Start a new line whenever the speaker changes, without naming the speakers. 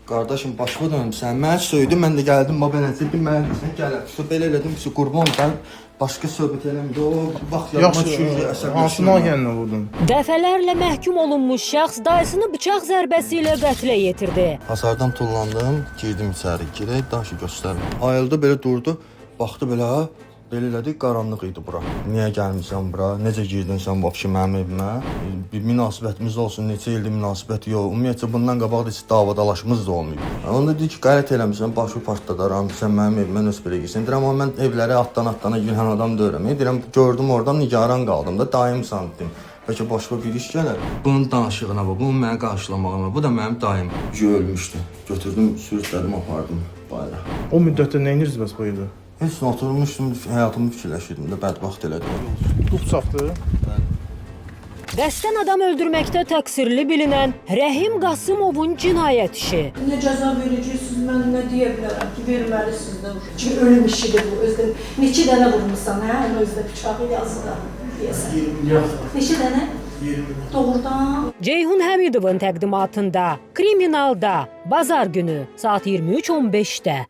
Qardaşım, başıma dönmüsən. Mənə söydü, mən də gəldim, bax belə bir mənə desən gəl. Şu belə elədim, ki, qurban olum, mən başqa söhbət eləmirəm. O vaxt yadıma
Yaxşı,
düşür,
hansı
əsəbləşirəm.
nahiyənlə vurdun?
Dəfələrlə məhkum olunmuş şəxs dayısını bıçaq zərbəsi ilə qətlə yetirdi.
Hasardan tullandım, girdim içəri. Girək, daşı göstərim. Ayıldı, belə durdu, baxdı belə, ha, belə elədi, qaranlıq idi bura. Niyə gəlmisən bura? Necə girdin sən vəbşi mənim evimə? Bir münasibətimiz olsun, neçə ildir münasibət yox. Ümumiyyətcə bundan qabaq da heç davadalaşımız da olmayıb. Onda dedi ki, qərət eləmisən, başı partladaram, sən mənim evimə nəsə belə girsən. Deyirəm, amma mən evlərə atdan-atdana girən adam deyirəm. Deyirəm, gördüm oradan nigaran qaldım da, dayım sandım. Bəlkə başqa bir iş gələr. Bunun danışığına bax, bunun məni qarşılamağına bax. Bu da mənim dayım. Ölmüşdü. Götürdüm, sürüklədim, apardım bayıra.
O müddətdə nə edirdiniz bəs bu evdə?
Heç nə oturmuşdum, həyatımı fikirləşirdim də, bədbəxt elədim.
Bu bıçaqdır.
Qəsdən adam öldürməkdə təqsirli bilinən Rəhim Qasımovun cinayət işi.
Nə cəza verəcəksiniz, mən nə deyə bilərəm ki, verməlisiniz də. Çünki ölüm işidir bu. Özdə neçə dənə vurmusan, hə? Onun özdə bıçağı yazıda deyəsən.
20.
Neçə dənə? 20. Doğrudan.
Ceyhun Həmidovun təqdimatında Kriminalda bazar günü saat 23:15-də.